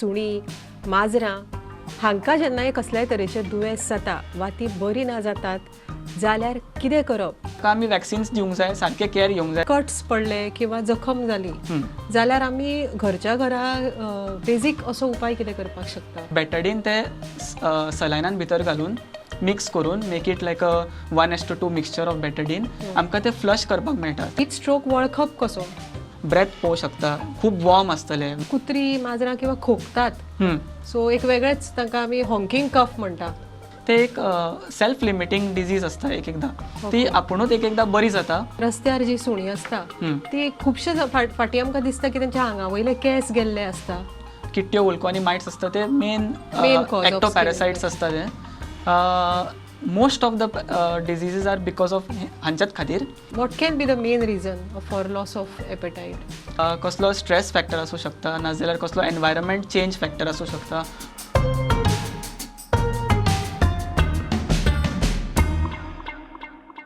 सुणीं, माजरां हांकां जेन्नाय कसल्याय तरेचें दुयेंस जाता वा ती बरी ना जातात जाल्यार कितें करप? ताका आमी वॅक्सिन्स दिवंक जाय, सारकें कॅर घेवंक जाय. कट्स पडले किंवा जखम जाली जाल्यार आमी घरच्या घरा बेजीक असो उपाय कितें करपाक शकता? बेटाडीन ते सलायनान भितर घालून मिक्स करून make it like a 1:2 mixture of Betadine, आमकां ते फ्लश करपाक मेळटा. हीट स्ट्रोक वळखप कसो? ब्रेथ पळोवंक शकता, खूब वॉर्म आसतलें. कुत्री माजरां किंवा खोकतात, सो एक वेगळेच तांकां आमी हॉंकिंग कफ म्हणटा. ते एक सेल्फ लिमिटींग डिजीज आसता. एक एकदां ती आपुणूच एक एकदां बरी जाता. रस्त्यार जी सुणीं आसता ती खुबशे फाटीं आमकां दिसता की तेंच्या आंगा वयले केंस गेल्ले आसता. किट्ट्यो, उल्को आनी मायट्स आसता, ते main Main cause of ecto skin. Parasites आसता. ते most of the diseases are because of हांच्याच खातीर. What can be the main reason for loss of appetite? कसलो स्ट्रेस फॅक्टर आसूं शकता, नाजाल्यार कसलो एनवायरमेंट चेंज फॅक्टर आसूं शकता.